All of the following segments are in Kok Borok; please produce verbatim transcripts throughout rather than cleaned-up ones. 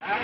Government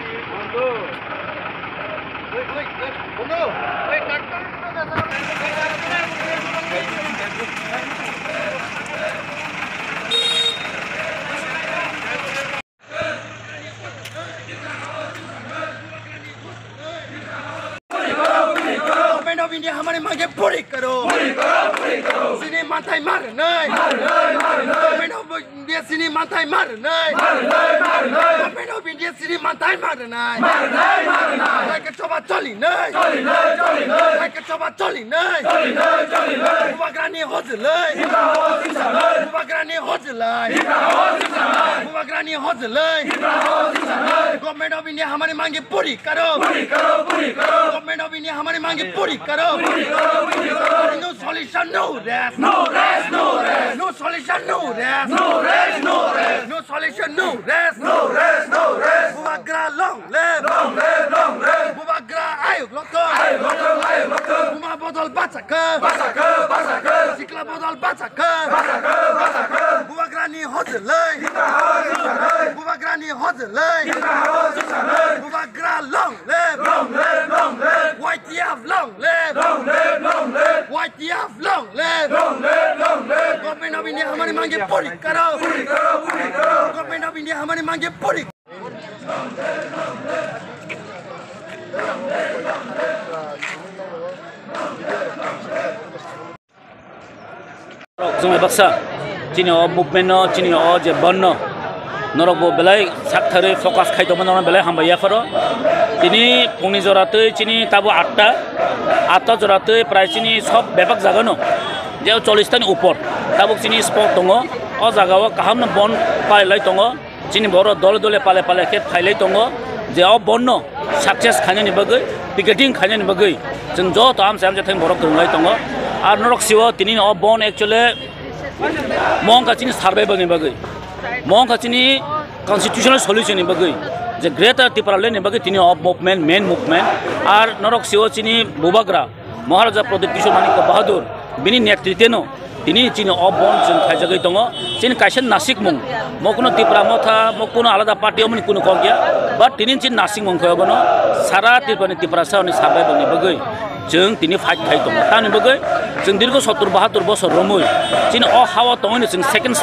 of India हमारी मांगे पूरी करो। पूरी करो, पूरी करो। Sini mantai mar nai। Mar nai, mar nai। Government of India sini mantai mar nai। Mar nai, mar nai। Government of India sini mantai mar nai। Mar nai, mar nai। Hai ke choba choli nai। Choli nai, choli nai। Hai ke choba choli nai। Choli nai, choli nai। Bubagrani hojlai। Hika hojlai. Bubagrani hojlai। Hika hojlai। Bubagrani hojlai। Hika hojlai। Government of India हमारी मांगे पूरी करो। पूरी करो, पूरी करो। Government of India हमारी मांगे पूरी करो। पूरी करो, पूरी करो। No solution, no rest। No rest, no rest। No solution, no rest। No rest, no rest। No solution, no rest। No rest, no rest। Bubagra long live। Long live, long live। Bubagra ayuk lokthong। Ayuk lokthong, ayuk lokthong। Buma bodol bachakha। Bachakha, bachakha। Sikla bodol bachakha। Bachakha, bachakha। Bubagrani hojlai। Hika hojlai. Bubagrani hojlai। Hika hojlai. Bubagra long live! Long live, long live! Y T F long live! Long live, long live! Y T F long live! Long live, long live! Government of India हमारी मांगे पूरी करो! पूरी करो, पूरी करो! Government of India हमारी मांगे पूरी Chwng bai baksa chini o movement no, chini o je bandh no norok bo belai sak tharwi focus khai tongma norok belai hambai yapharo. Tini phungni jora twi chini tabo atta, atta jora twi prai chini sob bebak jaga no je chollish tani upor tabuk chini spot tongo. O jaga o kaham no bandh palai lai tongo. Chini borok dole dole pale pale khe phailai tongo je o bandh no success khainani bagwi, picketing khainani bagwi chwng joto amchai amchai thani borok kwrwnglai tongo. Ar norok sio tini o bandh actually mo wngkha chini survival ni bagwi, mo wngkha chini constitutional solution ni bagwi, je Greater Tipraland ni bagwi tini o movement, main movement. Ar norok sio chini bubagra Maharaja Pradyut Kishore Manikya Bahadur bini netritwno tini chini o bandh chwng khaijagwi tongo. Chini kaisa nasikmung, mo kuno Tipra Motha, mo kuno alada party, omoni kuno kok ya, but tini chini nasikmung khe obono sara Tripurani Tiprasa oni survival ni bagwi chwng tini fight khai tongo. Tamni bagwi chwng dirgho sottor bahattor bosor romwi chini o hao tongwino chwng second,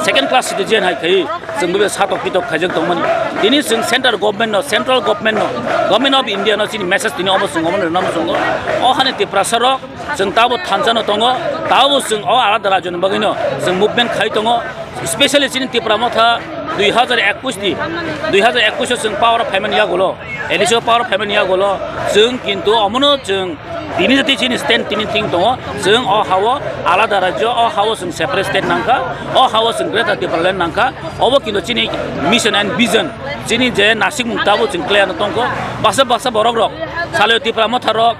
second class citizen hai khai chwng bebe satok pitok khaijak tongmani. Tini chwng center government no, central government no, Government of India no chini message tini omo chwng omo rwna muchungo. O hani Tiprasa rok chwng tabo thansa no tongo, tabo chwng o alada rajyo ni bagwi no chwng movement khai tongo. Specially chini Tipra Motha dui hazar ekush ni, dui hazar ekush o chwng power o phaimani yagulo, A D C o power o phaimani yagulo chwng kintu omono chwng tini jati chini stand tini thing tongo. Chwng o hao alada rajyo, o hao chwng separate state nangkha, o hao chwng Greater Tipraland nangkha. Obo kintu chini mission and vision, chini je nasikmung tabo chwng clear no tongkho. Baksa baksa borok rok salio Tipra Motha rok,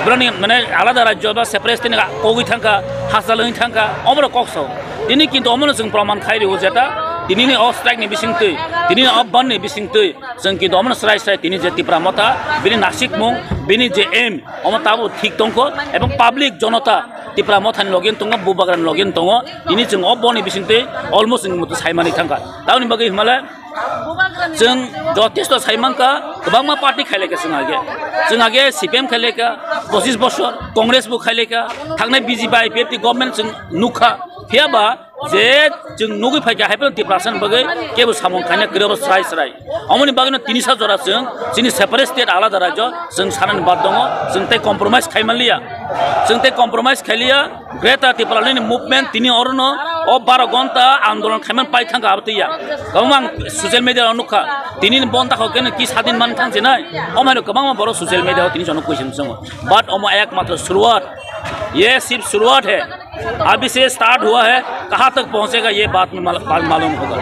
boroni mane alada rajyo ba separate state ni kogwi thangkha, hachal wngwi thangkha, omorok kok sao. Tini kintu omono chwng proman khai rio jeta, tinini o strike ni bisingtwi, tinini o bandh ni bisingtwi, chwng kintu omono srai srai tini je Tipra Motha, bini nasikmung, bini je aim, omo tabo thik tongkho, ebong public jonota Tipra Mothani logi tongo, bubagrani logi tongo, tini chwng o bandh ni bisingtwi almost chwng muitu saimani thangkha. Tamoni bagwi hwnmale, chwng jotesto saimankha, kwbangma party khailaikha chwng age. Chwng age C P M khailaikha, pochis bosor, Congress bo khailaikha, thangnai B J P I P F T government chwng nukha. Phiyaba je chwng nugwi phaikha, hai phano Tiprasa ni bagwi kebo samung khaina kwrwi obo srai srai. Omoni bagwino tini sa jora chwng chini separate state alada rajyo chwng sanani bad tongo, chwng tei compromise khai manliya. Chwng tei compromise khailiya. Greater Tipraland ni movement tini orono o baro ghonta andolon khaiman pai thangkha abo twiya. Kwbangma ang social media o nukha. Tini ni bon takhok khe ki sadin man thang sinai. Omo haino kwbangma borok social media o tini jono kuising songo. But omo ekmatro shuruat. Ye sirf shuruat hai. Abhi se start hua hai. Kahan tak pahunchega ye baat mein mal-, mal-, malum hoga.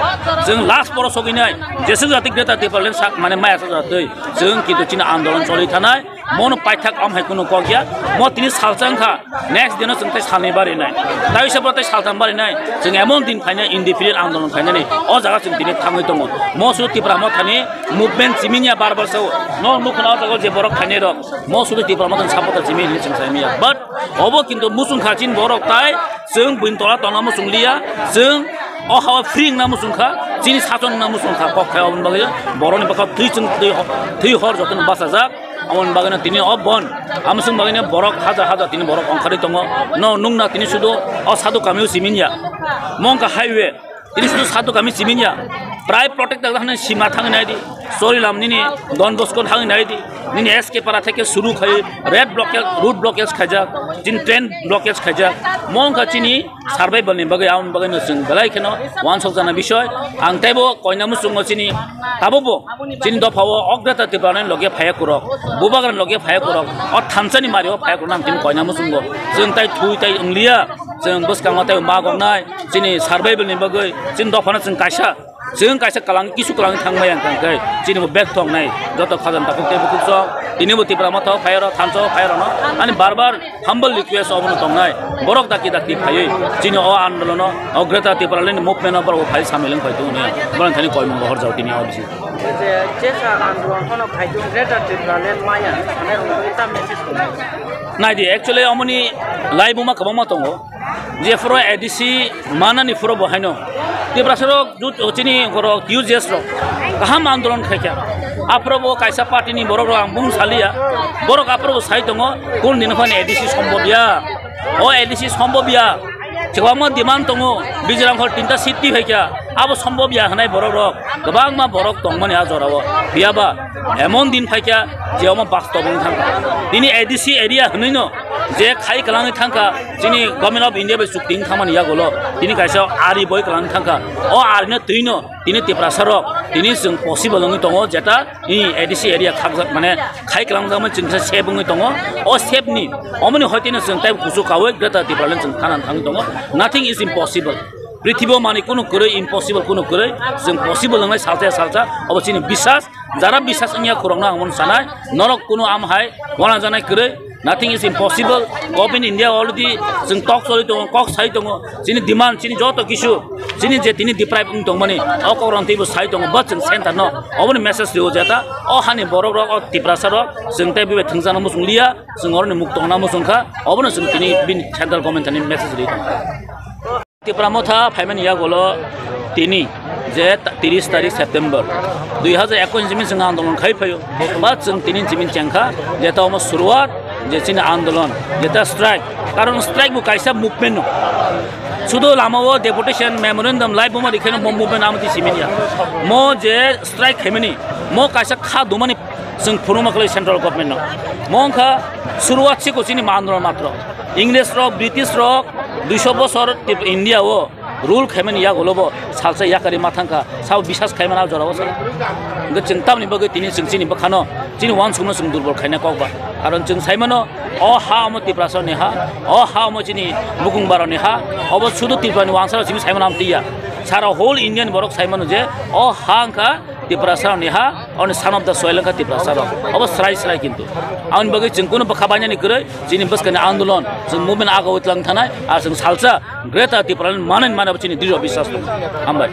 Chwng last poro sogwi nai. Jese jati Greater Tipraland sak mane maya sa jatwi. Chwng kintu chini andolon choli thanai. Mono paithak am hai kunu kok ya. Mo tini salsa wngkha. Next dino chwng tei salni bari nai. Tei se bo tei saltham bari nai. Chwng emon din phainai indefinite andolon khainani. O jaga chwng tini thangwi tongo. Mo sudu Tipra Mothani movement chimini ya bar bar sao. No nukho na o jaga je borok khainai rok. Mo sudu Tipra Mothani supporter chimini hinwi chwng saimanya. But obo kintu muchung kha chini borok tai chwng buini tola tongna muchung liya. Chwng o hawa free wngna muchung kha. Tini sason na musung kha kok khai, oboni bagwi borokni bwkha twi chwng twi ho-, twi hor jotono bachajak. Oboni bagwino tini o bon, amsung bagwino borok hajar hajar tini borok ongkhorwi tongo. No nungna tini sudu o Sadhu Kamio siminya. Mongkha highway, tini sudu Sadhu Kami siminya. Prai protect tak hwnwi sima thangwi naidi. Sorilam nini Don Bosco thangwi naidi. Nini S K Para theke suru khai red blockade, road blockade khaijak. Chini train blockade khaijak. Mongkha chini survival ni bagwi, aboni bagwi no chwng belai kheno wansok jana bisoi. Ang teibo koina muchungo chini tabukbo chini dopha o Greater Tipraland loge phaya kurok, Bubagra loge phaya kurok, o thansa ni mari o phaya kurok nang chini koina muchungo chwng tai thui tai wngliya, chwng bwskango tai magok nai chini survival ni bagwi chini dopha no chwng kaisa Chwng kaisa kalang, kisu kalang thang maya hwnkha khe, chini bo bag thok nai, joto khajam takhuk tei bukhuk sok, tini bo Tipra Motha o phai rw, thansa o phai rw no, ani bar bar humble request obono tongnai, borok dakti dakti phaiwi, chini o andolono, o Greater Tipraland movement o borok bo phai samil wng phai tongo, borok thani koimung rohor jao tini o bisi. Je, jesa andolon phano phai tongo, Greater Tipraland maya, sanai rok ta message tongo. Naidi, actually, omoni laibuma kwbangma tongo. Jephuru A D C manani phuru bo haino Tiprasa rok jut-, chini borok U J S rok kaham andolon khaikha. Aphuru bo kaisa party ni borok rok ang bung saliya. Borok aphuru bo sai tongo, kun din phani A D C sombobya. O A D C sombobya. Kwbangma demand tongo, Bijramphal tinta seat twi phaikha. Abo sombobya hwnai borok rok. Kwbangma borok tongmani a jorao. Phiyaba emon din phaikha je omo bastob wng thangkha. Tini A D C area hwnwi no je khai kwlangwi thangkha, chini Government of India bai chukti wng thangmani yagulo tini kaisa ari boi kwlangwi thangkha. O ari no twi no tini Tiprasa rok tini chwng possible wngwi tongo, jeta i A D C area khakjak mane khai kwlangjakmani chwng khe safe wngwi tongo. O safe ni omoni hoi tini chwng tei kuchuk kaui Greater Tipraland chwng thanani thangwi tongo. Nothing is impossible. Prithibi o manwi kunu kwrwi impossible kunu kwrwi, chwng possible wngnai salsa ya salsa, obo chini bisas, jara bisas wngya khorokno ang bono sanai, norok kunu am hai uanajanai kwrwi, nothing is impossible. Government India already chwng tok choli tongo, kok sai tongo, chini demand, chini joto kisu, chini je tini deprive wng tongmani, o kok rang teibo sai tongo, but chwng center no, oboni message rio jeta, o hani borok rok, o Tiprasa rok, chwng tei bibai thwngjakno muchung liya, chwng oroni muk tongna muchung kha, obono chwng tini bini central government thani message rio tongo. Tipra Motha phaimani yagulo tini je ta-, tiris tarik September dui hajar ekush ni simi chwng andolon khai phaio. Ba chwng tini simi chengkha je ta omo suruat je chini andolon je ta strike. Karon strike bo kaisa movement no. Sudo lama o deputation memorandum lai buma rikhaino bo movement amati siminya. Mo je strike khaimani mo kaisa kha dumani chwng phunukma khlai central government no. Mo wngkha suruat siko chini ma andolon matro. Ingres rok, British rok duiso bosor Tip-, India o rule khaimani yagulo bo salsa yakari ma thangkha, sabo bisas khaimani a jorao sa. Hwnkhe chwng tamni bagwi tini chwng chini bwkhano chini uansukno chwng durbol khaina kok ba. Karon chwng saimano o ha omo Tiprasa ni ha, o ha omo chini bukung baroni ha, obo sudu Tripura ni uansaro simi saimano amtwi ya. Sara whole India ni borok saimano je o ha wngkha Tiprasa ni ha, oni son of the soil wngkha Tiprasa rok. Obo srai srai kintu. Aboni bagwi chwng kunu bwkha bainani kwrwi, chini bwskani andolon, chwng movement aga witlang thanai, ar chwng salsa Greater Tipraland manani mane chini drisho biswas tongo. Hambai.